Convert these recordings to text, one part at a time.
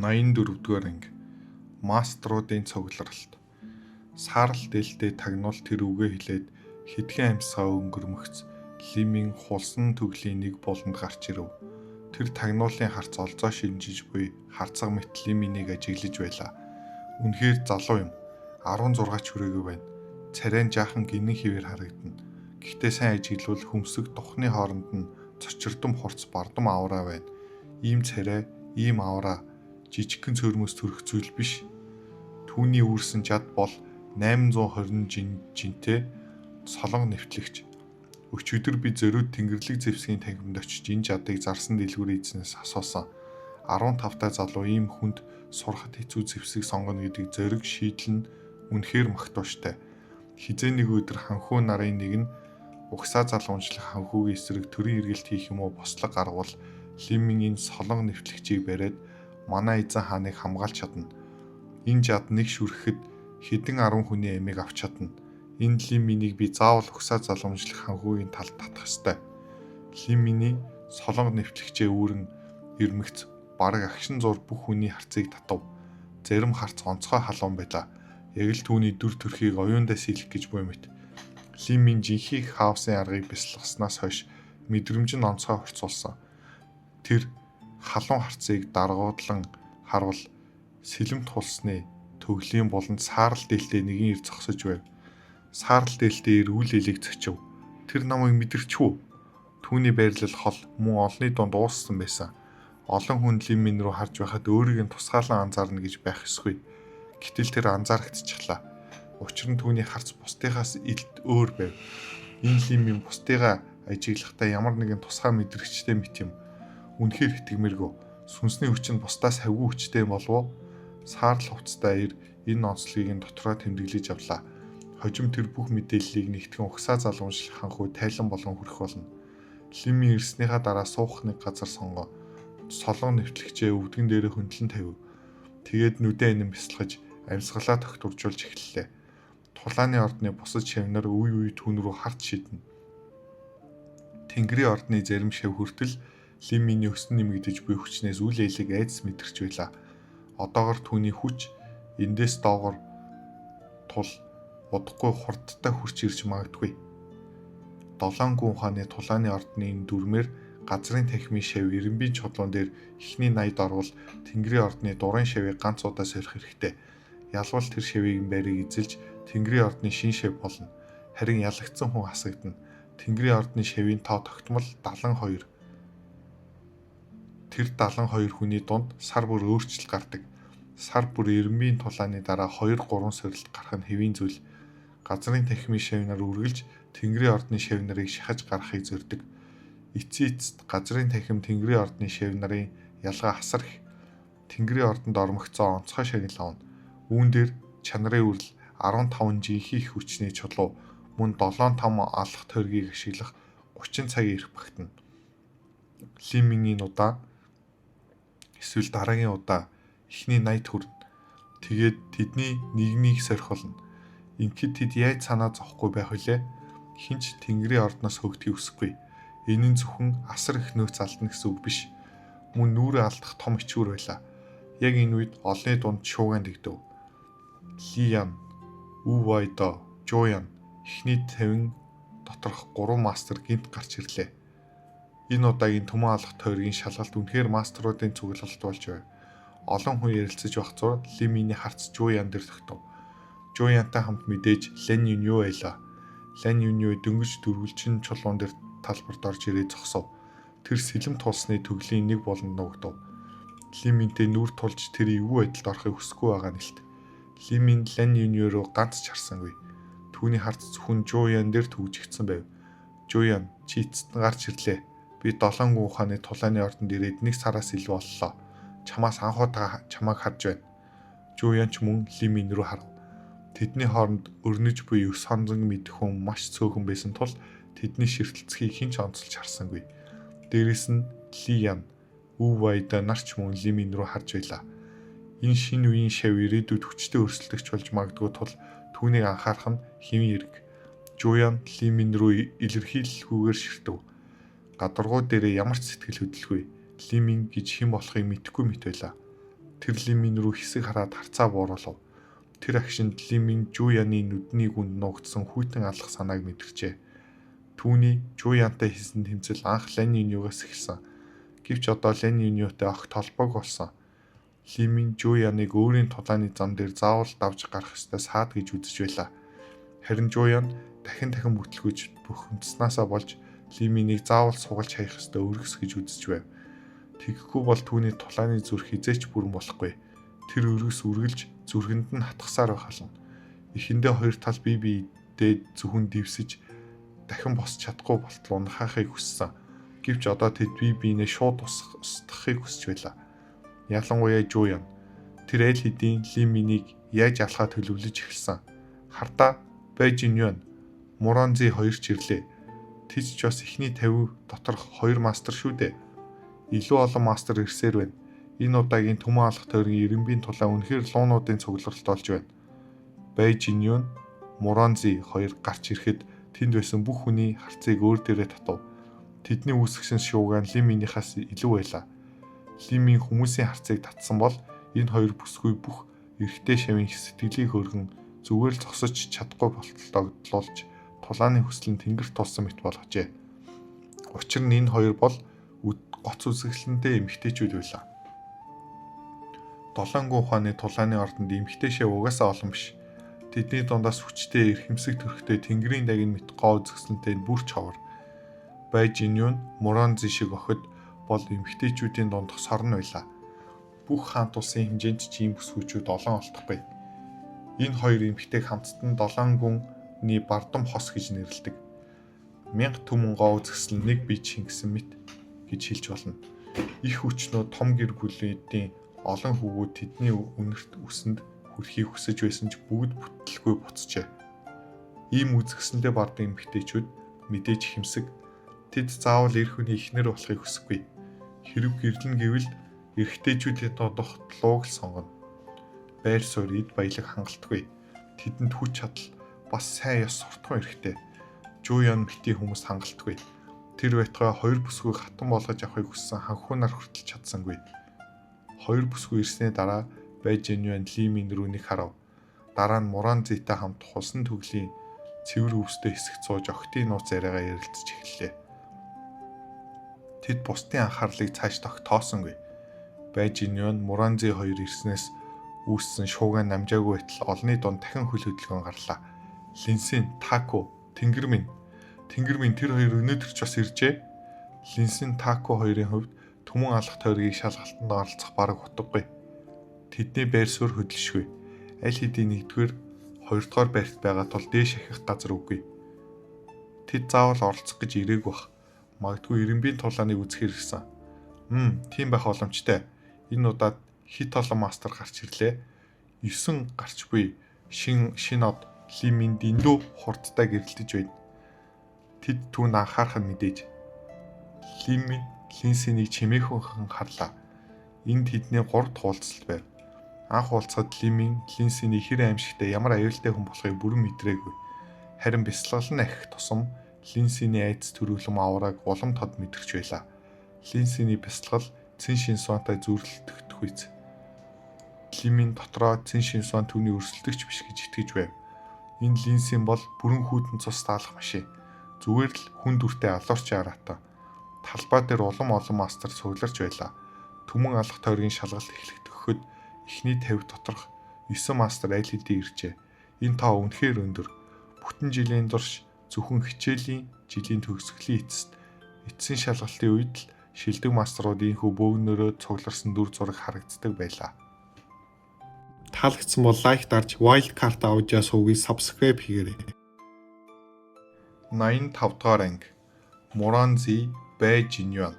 84-р анги. Маструудын цугларалт. Саарал дээлтэй тагнуул тэр үгээ хэлээд хэдхэн амьсгаа өнгөрмөгц Лимин хулсан төглийн нэг буланд гарч ирэв. Тэр тагнуулын харц олзоо шинжиж буй харцаг мэт Лиминийг ажиглаж байлаа. Үнэхээр залуу юм. 16 ч хүрээгүй байна. Царай нь жаахан гинэн хэвээр харагдана. Гэхдээ сайн ажиглавал хөмсөг духны хооронд нь цочирдом хурц бардам авраа байна. Ийм царай, ийм авраа жижигхэн цөөрмөөс төрөх зүйл биш. Түүний үүрсэн жад бол 820 жин жинтэй солонго нэвтлэгч. Өчигдөр би зөрүүд Тэнгэрлэг зэвсгийн танхимд очиж энэ жадыг зарсан дэлгүүрийн эзнээс асуусан. 15 та залуу ийм хүнд сурахад хэцүү зэвсэг сонгоно гэдэг зориг шийдэл нь үнэхээр магтууштай. Хэзээ нэг өдөр ханхүү нарын нэг нь угсаа залгамжлах ханхүүгийн эсрэг төрийн эргэлт хийх юм уу бослого гаргавал Лимингийн солонго нэвтлэгчийг бариад манай эзэн хааныг хамгаалж чадна. Энэ жад нэг шүрэхэд хэдэн арван хүний амийг авч чадна. Энэ Лиминийг би заавал угсаа залгамжлах ханхүүгийн талд татах ёстой. Лиминий солонго нэвтлэгчээ үүрэн ирмэгц бараг агшин зур бүх хүний харцыг татав. Зарим харц онцгой халуун байлаа. Яг л түүний дүр төрхийг оюундаа сийлэх гэж буй мэт. Лимин жинхийг хаосын аргыг бясалгаснаас хойш мэдрэмж нь онцгой хурцулсан. Тэр халуун харцыг даргуудлан харвал сэлэмт хулсны төглийн буланд саарал дээлтэй нэгэн ир зогсож байв. Саарал дээлтэй ир үл элэг зочив. Тэр намайг мэдэрч үү? Түүний байрлал хол мөн олонний дунд ууссан байсан. Олон хүн Лимин рүү харж байхад өөрийг нь тусгаалan анзаарна гэж байх ёсгүй. Гэтэл тэр анзаарагдчихлаа. Учир нь түүний харц бусдынхаас илт өөр байв. Энэ Лимин бусдыгаа ажиглахдаа ямар нэгэн тусгай мэдрэгчтэй мэт юм. Үнэхээр итгэмээргүй. Сүнсний хүч нь бусдаас хавьгүй хүчтэй юм болов уу? Саарл хувцастай ир энэ онцлогийг нь дотроо тэмдэглэж авлаа. Хожим тэр бүх мэдээллийг нэгтгэн угсаа залгамжлах ханхүү тайлан болгон хүрэх болно. Лимийн ирснийхаа дараа суух нэг газар сонгоо. Солон нэвтлэгчээ өвдгөн дээрээ хөндлөн тавив. Тэгээд нүдэ анин бясалгаж амьсгалаа тогтворжуулж эхэллээ. Тулааны ордны бусад шавнар үе үе түүн рүү харт шиднэ. Тэнгэрийн ордны зарим шав хүртэл Лиминий өсөн нэмэгдэж буй хүчнээс үл ээлэг айдас мэдэрч байлаа. Одоогор түүний хүч эндээс доогор тул удахгүй хурдтай хурч ирж магадгүй. Долоон гүн ухааны тулааны ордны энэ дүрмээр газрын танхимын шав Ирэмбийн чулуун дээр эхний 80-д орвол Тэнгэрийн ордны дурын шавыг ганц удаа сорих хэрэгтэй. Ялвал тэр шавийг байрыг эзэлж Тэнгэрийн ордны шин шав болно. Харин ялагдсан хүн хасагдана. Тэнгэрийн ордны шавийн тоо тогтмол 72. Тэр 72 хүний дунд сар бүр өөрчлөлт гардаг. Сар бүр Ирэмбийн тулааны дараа 2 3 сорилт гарах нь хэвийн зүйл. Газрын танхимын шав нар үргэлж Тэнгэрийн ордны шав нарыг шахаж гаргахыг зорьдог. Эцсийн эцэст газрын танхим Тэнгэрийн ордны шав нарын ялгаа асар их. Тэнгэрийн ордонд ормогцоо онцгой шагнал авна. Үүн дээр чанарын үрэл 15 жинхэнэ их хүчний чулуу мөн 7 том алах тойргийг ашиглах 30 цагийн эрх багтана. Лимингийн удаа эсвэл дараагийн удаа эхний 80-д хүрнэ. Тэгээд тэдний нэгнийг сорих болно. Ингээд тэд яаж санаа зовхгүй байх вүлээ? Хэн ч Тэнгэрийн ордноос хөөгдөхийг хүсэхгүй. Энэ нь зөвхөн асар их нөөц алдна гэсэн үг биш. Мөн нүүрээ алдах том ичүүр байлаа. Яг энэ үед олонний дунд шуугиан дэгдэв. Ли Ян, Ү Вайдо, Жуян эхний 50 доторх 3 мастер гэнэт гарч ирлээ. Энэ удаагийн түмэн алах тойргийн шалгалт үнэхээр маструудын цуглалт болж байв. Олон хүн ярилцаж байх зуур Лиминий харц Жуян дээр тогтов. Жуянтай хамт мэдээж Лан Юнью байлаа. Лан Юнью дөнгөж дөрвөлжин чулуун дээр талбарт орж ирээд зогсов. Тэр сэлэм тулсны төглийн нэг болонд нуугдав. Лиминтэй нүр тулж тэр эвгүй байдалд орохыг хүсэхгүй байгаа нь илт. Лимин Лан Юнью руу ганц ч харсангүй. Түүний харц зөвхөн Жуян дээр түгжигдсэн байв. Жуян, чи эцэст нь гарч ирлээ. Би долоон гүн ухааны тулааны ордонд ирээд нэг сараас илүү боллоо. Чамаас анх удаа чамайг харж байна. Жуян ч мөн Лимин рүү харав. Тэдний хооронд өрнөж буй 9 хонзон мэдэх хүн маш цөөхөн байсан тул тэдний ширтэлцгийг хэн ч онцолж харсангүй. Дээрээс нь Ли Ян, Ү Вайда нар ч мөн Лимин рүү харж байлаа. Энэ шинэ үеийн шав ирээдүйд хүчтэй өрсөлдөгч болж магадгүй тул түүнийг анхаарах нь хэвийн эрг. Жуян Лимин рүү илэрхийлэлгүйгээр ширтэв. Гадаргуу дээрээ ямар ч сэтгэл хөдлөлгүй. Лимин гэж хэн болохыг мэдэхгүй мэт байлаа. Тэр Лимин рүү хэсэг хараад харцаа бууруулав. Тэр агшинд Лимин Жуяны нүдний гүнд нуугдсан хүйтэн алах санааг мэдэрчээ. Түүний Жуянтай хийсэн тэмцэл анх Лань Юнюгаас эхэлсэн. Гэвч одоо Лань Юнютай огт холбоогүй болсон. Лимин Жуяныг өөрийн тулааны зам дээр заавал давж гарах ёстой саад гэж үзэж байлаа. Харин Жуян дахин дахин бүтлгүүж бухимдснаасаа болж Лиминийг заавал сугалж хаях ёстой өргөс гэж үзэж байв. Тэгэхгүй бол түүний тулааны зүрх хэзээ ч бүрэн болохгүй. Тэр өргөс үргэлж зүрхэнд нь хатгасаар байх болно. Эхэндээ хоёр тал бие биедээ зөвхөн дэвсэж дахин босч чадахгүй болтол унахаахыг хүссэн. Гэвч одоо тэд бие биенээ шууд устгахыг хүсэж байлаа. Ялангуяа Жуян тэр аль хэдийн Лиминийг яаж алхаа төлөвлөж эхэлсэн. Хардаа Байжин Юан, Муранзи хоёр ч ирлээ. Тэд ч бас эхний 50 доторх хоёр мастер шүү дээ. Илүү олон мастер ирсээр байна. Энэ удаагийн Түмэн алах тойргийн Ирэмбийн тулаан үнэхээр луунуудын цугларалт болж байна. Байжин Юан, Муранзи хоёр гарч ирэхэд тэнд байсан бүх хүний харцыг өөр дээрээ татав. Тэдний үүсгэсэн шуугиан Лиминийхаас илүү байлаа. Лимин хүмүүсийн харцыг татсан бол энэ хоёр бүсгүй бүх эрэгтэй шавийн сэтгэлийг хөргөн зүгээр л зогсож чадахгүй болтол догдлуулж тулааны хүсэл нь тэнгэрт тулсан мэт болгожээ. Учир нь энэ хоёр бол гоц үзэсгэлэнтэй эмэгтэйчүүд байлаа. Долоонгүй ухааны тулааны ордонд эмэгтэй шав угаасаа олон биш. Тэдний дундаас хүчтэй эрхэмсэг төрхтэй тэнгэрийн дагин мэт гоо үзэсгэлэнтэй нь бүр ч ховор. Байжин Юн, Муранзи шиг охид бол эмэгтэйчүүдийн дундах сорн байлаа. Бүх хаант улсын хэмжээнд ч ийм бүсгүйчүүд олон олдохгүй. Энэ хоёр эмэгтэйг хамтд нь Долоон гүнний бардам хос гэж нэрлэдэг. 1000 түмэн гоо үзэсгэлэн нэг бие шингэсэн мэт гэж хэлж болно. Их хүчнүү том гэр бүлүүдийн олон хүүгүүд тэдний үнэрт үсэнд хүрэхийг хүсэж байсан ч бүгд бүтэлгүй буцжээ. Ийм үзэсгэлэнтэй бардам эмэгтэйчүүд мэдээж ихэмсэг. Тэд заавал эр хүний эхнэр болохыг хүсэхгүй. Хэрэв гэрлэн гэвэл эрэгтэйчүүдийн дундах лууг л сонгоно. Байр суурь, эд баялаг хангалтгүй. Тэдэнд хүч чадал бас сайн ёс суртахуун хэрэгтэй. Жуян битгий хүмүүс хангалтгүй. Тэр байтугай хоёр бүсгүйг хатан болгож авахыг хүссэн ханхүү нар хүртэл чадсангүй. Хоёр бүсгүй ирсний дараа Байжин Юан Лимин рүү нэг харав. Дараа нь Муран Зитай хамт хулсан төглийн цэвэр өвстэй хэсэгт сууж охидын нууц яриагаа ярилцаж эхэллээ. Тэд бусдын анхаарлыг цааш тогтоосонгүй. Байжин Юан, Муранзи хоёр ирснээс үүссэн шуугиан намжаагүй байтал олонний дунд дахин хөл хөдөлгөөн гарлаа. Линсин, Тако, Тэнгэр минь. Тэнгэр минь тэр хоёр өнөөдөр ч бас иржээ. Линсин, Тако хоёрын хувьд Түмэн алах тойргийг шалгалтанд оролцох бараг утгагүй. Тэдний байр суурь хөдөлшгүй. Аль хэдийн нэгдүгээр, хоёрдугаар байрт байгаа тул дээш ахих газар үгүй. Тэд заавал оролцох гэж ирээгүй бах. Магадгүй Ирэмбийн тулааныг үзэхээр ирсэн. Тийм байх боломжтой. Энэ удаад хэт олон мастер гарч ирлээ. 9 гарч буй шин шинэ од Лимин дэндүү хурдтай гэрэлтэж байна. Тэд түүнд анхаарах нь мэдээж. Лимин Линсинийг чимэөхөн харлаа. Энэ тэдний 3 дахь уулзалт байв. Анх уулзахад Лимин Линсиний хэр аимшигтай ямар аюултай хүн болохыг бүрэн мэдрээгүй. Харин бясалгал нь ахих тусам Линсиний айдас төрүүлэн авраг улам тод мэдэрч байлаа. Линсиний бясалгал Цин Шинсуантай зүрлэлтэх үйц. Лимин дотроо Цин Шинсуан түүний өрсөлдөгч биш гэж итгэж байв. Энэ Линсин бол бүрэн хүйтэн цус даалах машин. Зүгээр л хүн дүртэй алуурчин араатан. Талбай дээр улам олон мастер цугларч байлаа. Түмэн алах тойргийн шалгалт эхлэх төгөхөд эхний 50 доторх 9 мастер аль хэдийн иржээ. Энэ тоо үнэхээр өндөр. Бүтэн жилийн турш зөвхөн хичээлийн жилийн төгсгөлийн эцэст эцсийн шалгалтын үед л шилдэг мастерууд ийнхүү бөөгнөрөө цугларсан дүр зураг харагддаг байлаа. Таалагдсан бол лайк дарж Wild Card Audio сувгийг subscribe хийгээрэй. 85 дугаар анги. Муранзи Бай Жиньюан.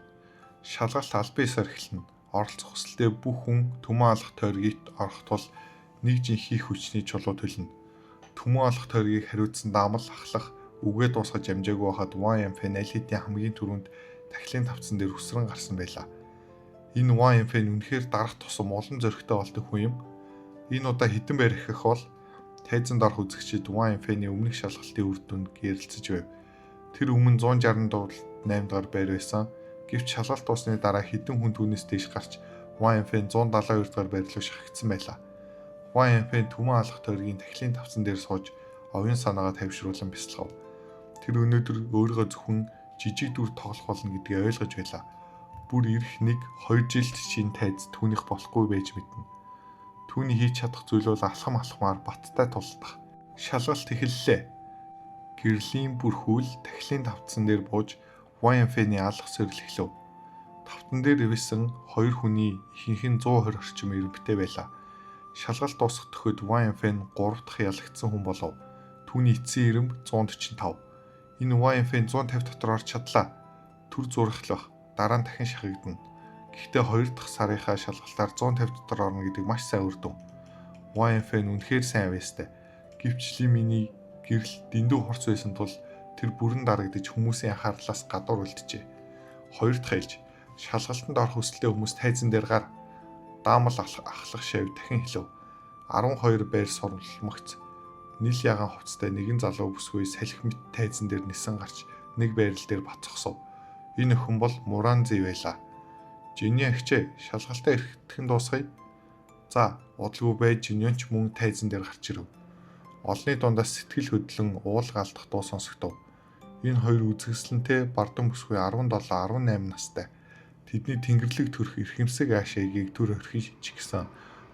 Шалгалт албан ёсоор эхэлнэ. Оролцох хүсэлтэй бүх хүн Түмэн алах тойргийд орох тул нэг жинхэнэ хүчний чулуу төлнө. Түмэн алах тойргийг хариуцсан даамал ахлах үгээ дуусгаж амжаагүй байхад Ван Ямфен аль хэдийн хамгийн түрүүнд тахилын тавцан дээр үсрэн гарсан байлаа. Энэ Ван Ямфен үнэхээр дарах тусам улам зоригтой болдог хүн юм. Энэ удаа хэдэн байр ахих бол тайзанд орох үзэгчид Ван Ямфений өмнөх шалгалтын үр дүнд ярилцаж байв. Тэр өмнө 168 дугаар байр байсан. Гэвч шалгалт дуусны дараа хэдэн хүн түүнээс дээш гарч Ван Янфэн 172 дугаар байрлал шахагдсан байлаа. Ван Янфэн түмэн алах тойргийн тахилын тавцан дээр сууж оюун санаагаа тайвшруулан бясалгав. Тэр өнөөдөр өөрийгөө зөвхөн жижиг дүр тоглох болно гэдгийг ойлгож байлаа. Бүр ирэх 1 2 жилд чинь тайз түүнийх болохгүй байж мэднэ. Түүний хийж чадах зүйл бол алхам алхмаар баттай тулдах. Шалгалт эхэллээ. Гэрлийн бүрхүүл тахилын тавцан дээр бууж Ван Янфэний алах сорил эхлэв. Тавтан дээр ирсэн хоёр хүний ихэнх нь 120 орчим эрэмбэтэй байлаа. Шалгалт дуусах төхөд Ван Янфэн 3 дахь ялагдсан хүн болов. Түүний эцсийн эрэмб 145. Энэ Ван Янфэн 150 дотор орж чадлаа. Түр зуурхлах дараа нь дахин шахагдана. Гэхдээ 2 дахь сарынхаа шалгалтаар 150 дотор орно гэдэг маш сайн үр дүн. Ван Янфэн үнэхээр сайн авьяастай. Гэвч Ли Миний гэрэл дэндүү хурц байсан тул тэр бүрэн дарагдаж хүмүүсийн анхаарлаас гадуур үлджээ. 2 дахь ээлж шалгалтанд орох хүсэлтэй хүмүүс тайзан дээр гар. Даамал ахлах шав дахин хэлв. 12 байр сурламгц нил ягаан хувцастай нэгэн залуу бүсгүй салхи мэт тайзан дээр нисэн гарч нэг байрал дээр бат зогсов. Энэ охин бол Муранзи байлаа. Жиний агчээ шалгалтаа эрхтхэн дуусгая. За, удалгүй бай Жиньонч мөн тайзан дээр гарч ирэв. Олны дундаас сэтгэл хөдлөн уулга алдах дуу сонсогдов. Энэ хоёр үзэсгэлэнтэй бардам бүсгүй 17 18 настай. Тэдний тэнгэрлэг төрх эрхэмсэг аашайгийг төр орхиж чигсэн.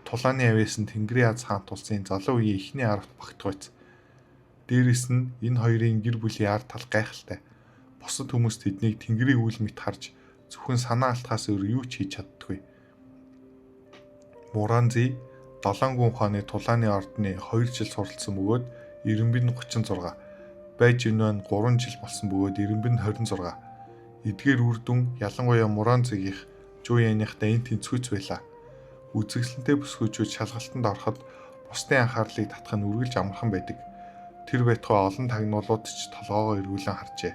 Тулааны авьяас нь Тэнгэрийн Аз хаант улсын залуу үеийн эхний аравт багтгойц. Дээрэс нь энэ хоёрын гэр бүлийн ар тал гайхалтай. Бусад хүмүүс тэднийг Тэнгэрийн үйл мэт харж зөвхөн санаа алтахаас өөр юу ч хийж чаддаггүй. Муранзи Долоон ухааны тулааны ордны 2 жил суралцсан бөгөөд эрэмбэ нь 36. Байж энэ 3 жил болсон бөгөөд эрэмбэ нь 26. Эдгээр үр дүн ялангуяа Муранзигийнх Жуу Яныхтай энэ тэнцвүүц байлаа. Үзэсгэлэнтэй бүсгүйчүүд шалгалтанд ороход бусдын анхаарлыг татах нь үргэлж амархан байдаг. Тэр байтугай олон тагнуулууд ч толгоогоо эргүүлэн харжээ.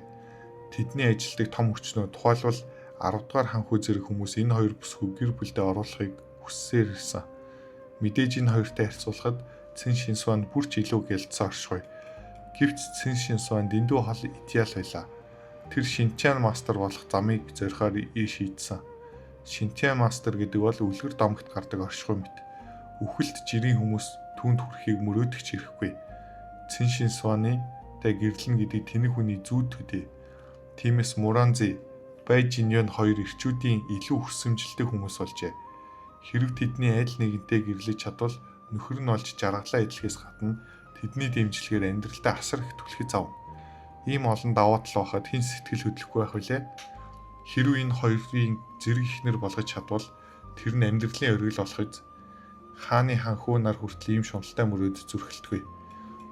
Тэдний ажилтдаг том хүчнүүд тухайлбал 10 дугаар ханхүү зэрэг хүмүүс энэ хоёр бүсгүй гэр бүлдээ оруулахыг хүссээр ирсэн. Мэдээж энэ хоёртой харьцуулахад Цэн Шинсуан бүр ч илүү гялдсан оршихуй. Гэвч Цэн Шинсуан дэндүү хол идеал байлаа. Тэр Шинчан мастер болох замыг зорихоор шийдсэн. Шинчан мастер гэдэг бол үлгэр домогт гардаг оршихуй мэт. Үхэлд жирийн хүмүүс түүнд хүрэхийг мөрөөдөх ч хэрэггүй. Цэн Шинсуаны тай гэрлэн гэдэг тэнэг хүний зүүд төдий. Тиймээс Муранзи, Байжиньон хоёр эрчүүдийн илүү хүсэмжлэлтэй хүмүүс болжээ. Хэрв тэдний аль нэгэнтэй гэрлэж чадвал нөхөр нь олж жаргалаа эдлэхээс гадна тэдний дэмжлэгээр амьдралдаа асар их түлхэж авна. Ийм олон давуу тал байхад хэн сэтгэл хөдлөхгүй байх вүлээ? Хэрв энэ хоёрын зэрэг ихнэр болгож чадвал тэр нь амьдралын оргил болох биз. Хааны ханхүү нар хүртэл ийм шуналтай мөрөөд зүрхэлтгүй.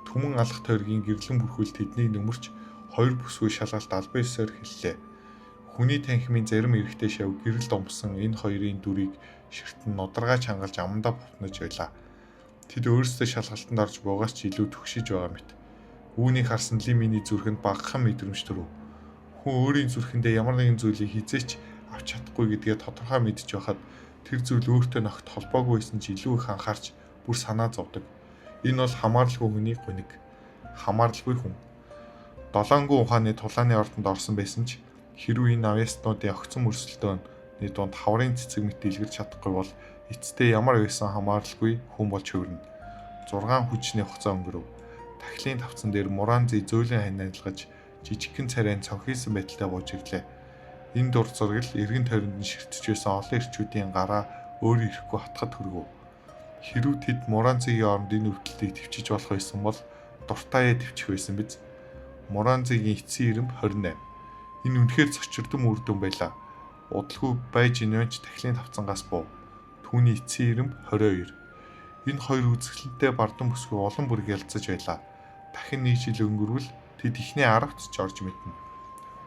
Түмэн алах тойргийн гэрлэн бүрхүүл тэднийг нөмөрч хоёр бүсгүй шалгалт албан ёсоор хэллээ. Хүний танхимын зарим эрэгтэй шав гэрэл домсон энэ хоёрын дүрийг ширтэн нударгаа чангалж амандаа бовтнож байлаа. Тэд өөрсдөө шалгалтанд орж буугаас ч илүү түгшиж байгаа мэт. Үүнийг харсан Ли Миний зүрхэнд багахан мэдрэмж төрөв. Хүн өөрийн зүрхэндээ ямар нэгэн зүйлийг хизээч авч чадахгүй гэдгээ тодорхой мэдж байхад тэр зүйл өөртөө ногт холбоогүй байсан ч илүү их анхаарч бүр санаа зовдөг. Энэ бол хамааралгүй хүний гуниг. Хамааралгүй хүн. Долоонгүй ухааны тулааны ордонд орсон байсан ч хэрвээ энэ авьяаснуудын огцон өрсөлдөөний дунд хаврын цэцэг мэт дэлгэрч чадахгүй бол эцэстээ ямар байсан хамааралгүй хүн болж хувирна. 6 хүчний хугацаа өнгөрөв. Тахилын тавцан дээр Муранзи зөөлөн ханиалгаж жижигхэн царайн цонхийсан байдалтай бууж ирлээ. Энэ дур зураг л эргэн тойронд нь ширтэж байсан олон эрчүүдийн гараа өөр ирэхгүй хатахад хүргэв. Хэрв тэд Муранзигийн оронд энэ өвдөлтийг төвчиж болох байсан бол дуртаяа төвчих байсан биз. Муранзигийн эцсийн эрэмб 28. Энэ үнэхээр цочирдон үр дүн байлаа. Удалгүй байж инвэнч тахилын тавцангаас буув. Түүний эцсийн эрэмб 22. Энэ хоёр үзэсгэлэнтэй бардам бүсгүй олон бүр гялцаж байлаа. Дахин нэг жил өнгөрвөл тэд эхний 10-т ч орж мэднэ.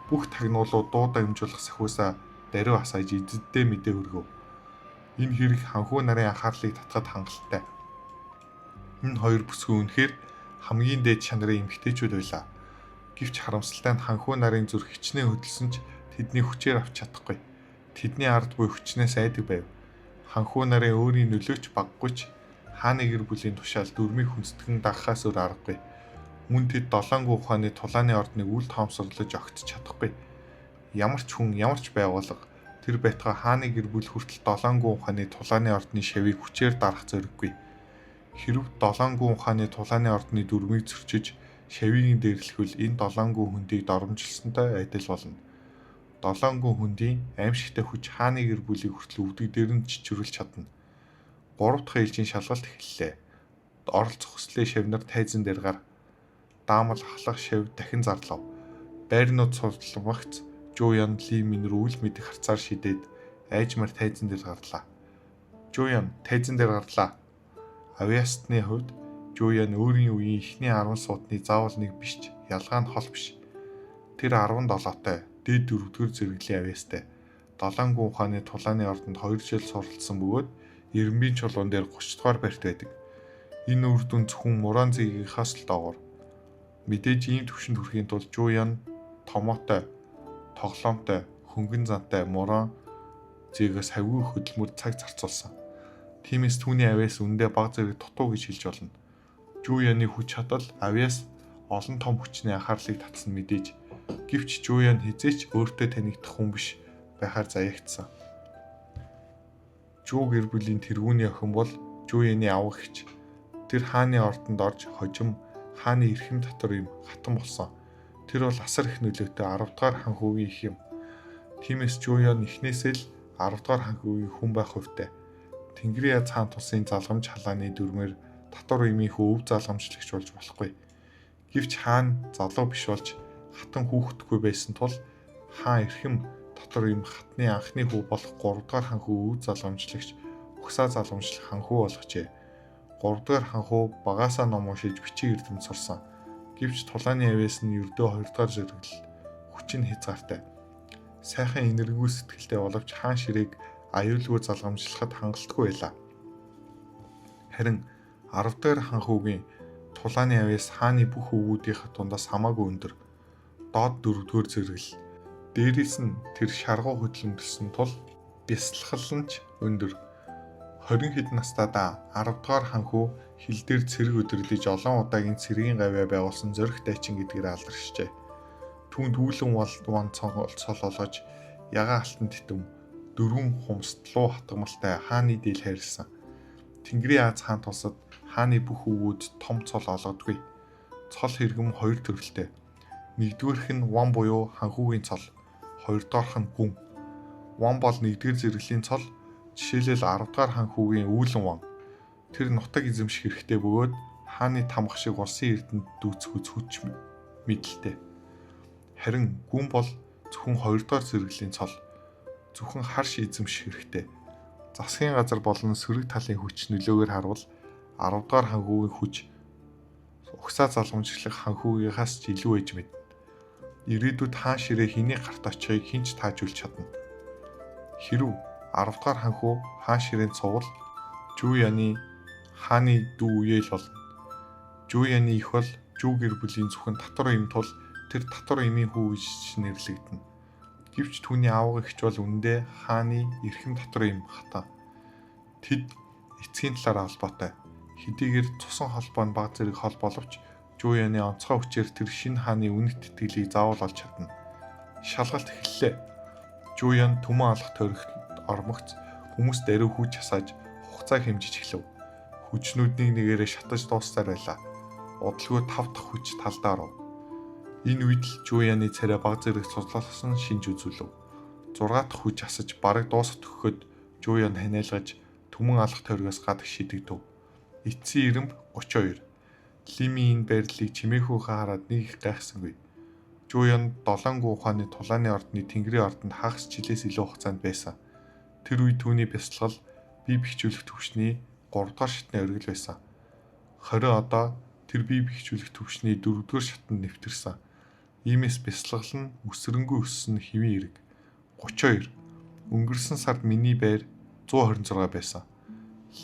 Бүх тагнуулууд дуу дамжуулах сахиусаа даруй асааж эзэддээ мэдээ хүргэв. Энэ хэрэг ханхүү нарын анхаарлыг татахад хангалттай. Энэ хоёр бүсгүй үнэхээр хамгийн дээд чанарын эмэгтэйчүүд байлаа. Гэвч харамсалтай нь ханхүү нарын зүрх хичнээн хөдөлсөн ч тэдний хүчээр авч чадахгүй. Тэдний ард буй хүчнээс айдаг байв. Ханхүү нарын өөрийн нөлөөч баггүй ч хааны гэр бүлийн тушаал дүрмийг хүндэтгэн дагахаас өөр аргагүй. Мөн тэд долоонгүй ухааны тулааны ордныг үл тоомсорлож огтж чадахгүй. Ямар ч хүн, ямар ч байгууллага Тэр байтугай хааны гэр бүл хүртэл Долоон гүн ухааны тулааны ордны шавийг хүчээр дарах зориггүй. Хэрэв Долоон гүн ухааны тулааны ордны дүрмийг зөрчиж шавийг дээрлэхвэл энэ Долоон гүн хөндийг доромжилсонтой адил болно. Долоон гүн хөндийн аймшигтай хүч хааны гэр бүлийг хүртэл өвдөг дээр нь чичрүүлж чадна. 3 дахь ээлжийн шалгалт эхэллээ. Оролцох хүслээ шавнар тайзан дээр гар. Даамал ахлах шав дахин зарлав. Байрнууд сувдламагц Жуян Ли Мин рүү үл мэдэх харцаар шидээд айжмаар тайзан дээр гарлаа. Жуян тайзан дээр гарлаа. Авьяасны хувьд Жуян өөрийн үеийн эхний 10 суудны заавал нэг биш ч ялгаа нь хол биш. Тэр 17-тай дээд дөрөвдүгээр зэрэглэлийн авьяастай. Долоон гүн ухааны тулааны ордонд 2 жил суралцсан бөгөөд Ирэмбийн чулуун дээр 30 дугаар байрт байдаг. Энэ үр дүн зөвхөн Муран зэгийнхаас л доогуур. Мэдээж ийм түвшинд хүрэхийн тулд Жуян томоотой, тоглоомтой, хөнгөн зантай Муран зэгээс хавьгүй хөдөлмөр цаг зарцуулсан. Тиймээс түүний авиас үндэ баг зэрэг дутуу гэж хэлж болно. Жуяны хүч чадал авиас олон том хүчний анхаарлыг татсан мэдээж. Гэвч Жуян хэзээ ч өөртөө танигдах хүн биш байхаар заяагдсан. Жу гэр бүлийн тэргүүний охин бол Жуяны авга эгч. Тэр хааны ордонд орж хожим хааны эрхэм татвар юм хатан болсон. Тэр бол асар их нөлөөтэй 10 дугаар ханхүүгийн эх юм. Тиймээс Жуян эхнээсээ л 10 дугаар ханхүүгийн хүн байх хувьтай. Тэнгэрийн яз хаан тусын залгамж халааны дүрмээр татвар имийн хүү өв залгамжлагч болж болохгүй. Гэвч хаан залуу биш болж хатан хүүхэдгүй байсан тул хаан эрхэм татвар им хатны анхны хүү болох 3 дугаар ханхүү өв залгамжлагч угсаа залгамжлах ханхүү болгожээ. 3 дугаар ханхүү багаасаа ном уншиж бичиг эрдэм сурсан. Гэвч тулааны авиас нь ердөө 2 дугаар зэрэглэл, хүч нь хязгаартай. Сайхан энэрэнгүй сэтгэлтэй боловч хаан ширээг аюулгүй залгамжлахад хангалтгүй байлаа. Харин 10 дугаар ханхүүгийн тулааны авиас хааны бүх өвгүүдийнхээ дундаас хамаагүй өндөр. Доод 4 дугаар зэрэглэл. Дээрээс нь тэр шаргуу хөдөлмөрлсөн тул бясалгал нь ч өндөр. 20 хэд настайдаа 10 дугаар ханхүү хил дээр цэрэг өдөрлөж олон удаагийн цэргийн гавьяа байгуулсан зориг дайчин гэдгээр алдаршжээ. Түүнд үүлэн ван цол олгож ягаан алтан титэм дөрвөн хумсдлуу хатгамалтай хааны дийл хайрлсан. Тэнгэрийн Аз хаан тусад хааны бүх өвгүүд том цол олгодгүй. Цол хэрэгэм хоёр төрөлтэй. Нэгдүгээрх нь ван буюу ханхүүгийн цол, хоёрдугаарх нь гүн. Ван бол нэгдүгээр зэрэглэлийн цол, жишээлбэл 10 дугаар ханхүүгийн үүлэн ван. Тэр нутаг эзэмших хэрэгтэй бөгөөд хааны тамга шиг улсын эрдэнэт дүүцхүүц хүч мэдэлтэй. Харин гүн бол зөвхөн хоёрдугаар зэрэглэлийн цол, зөвхөн харш эзэмших хэрэгтэй. Засгийн газар болон сөрөг талын хүч нөлөөгөөр харвал 10 дугаар ханхүүгийн хүч угсаа залгамжлах ханхүүгийнхаас ч илүү ээж мэднэ. Ирээдүйд хаан ширээ хэний гарт очихыг хэн ч таажуулж чадна. Хэрв 10 дугаар ханхүү хаан ширээнд сувал Жуяны хааны дүү үеэл болно. Жуяны их бол Жу гэр бүлийн зөвхөн татвар юм тул тэр татвар эмийн хүү гэж нэрлэгдэнэ. Гэвч түүний авга эгч бол үнэндээ хааны эрхэм татвар эм хатан. Тэд эцгийн талаар холбоотой. Хэдийгээр цусан холбоо нь баг зэрэг хол боловч Жуяны онцгой хүчээр тэр шинэ хааны үнэт итгэлийг заавал олж чадна. Шалгалт эхэллээ. Жуян түмэн алах тойрогт ормогц хүмүүс даруй хүч асааж хугацаа хэмжиж эхлэв. Хүчнүүд нэг нэгээрээ шатаж дууссаар байлаа. Удалгүй 5 дахь хүч талдаа оров. Энэ үед л Жуяны царай баг зэрэг цуцлалсан шинж үзүүлв. 6 дахь хүч асаж бараг дуусах төхөхөд Жуян ханиалгаж түмэн алах тойргоос гадаг шидэгдэв. Эцсийн ирэмб 32. Лимийн энэ байрлалыг чимэөхүйхээ хараад нэг их гайхсангүй. Жуян Долоон гүн ухааны тулааны ордны Тэнгэрийн ордонд хагас жилээс илүү хугацаанд байсан. Тэр үед түүний бясалгал бие бэхжүүлэх түвшний 3 дугаар шатны оргил байсан. 20 одоо тэр бие бэхжүүлэх түвшний 4 дугаар шатанд нэвтэрсэн. Иймээс бясалгал нь өсрөнгүй өссөн хэвийн эрг. 32. Өнгөрсөн сард миний байр 126 байсан.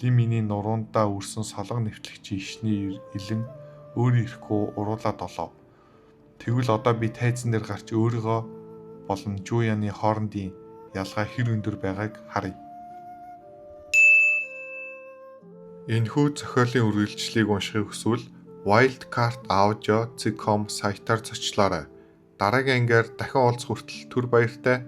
Лиминий нуруундаа үрсэн солон нэвтлэгчийн ишний илэн өөр ирэхгүй уруулаад олов. Тэгвэл одоо би тайзан дээр гарч өөрийгөө болон Жуяны хоорондын ялгаа хэр өндөр байгааг харъя. Энэхүү зохиолын үргэлжлэлийг уншихыг хүсвэл wildcardaudio.com сайтаар зочлоорой. Дараагийн ангиар дахин уулзах хүртэл түр баяртай.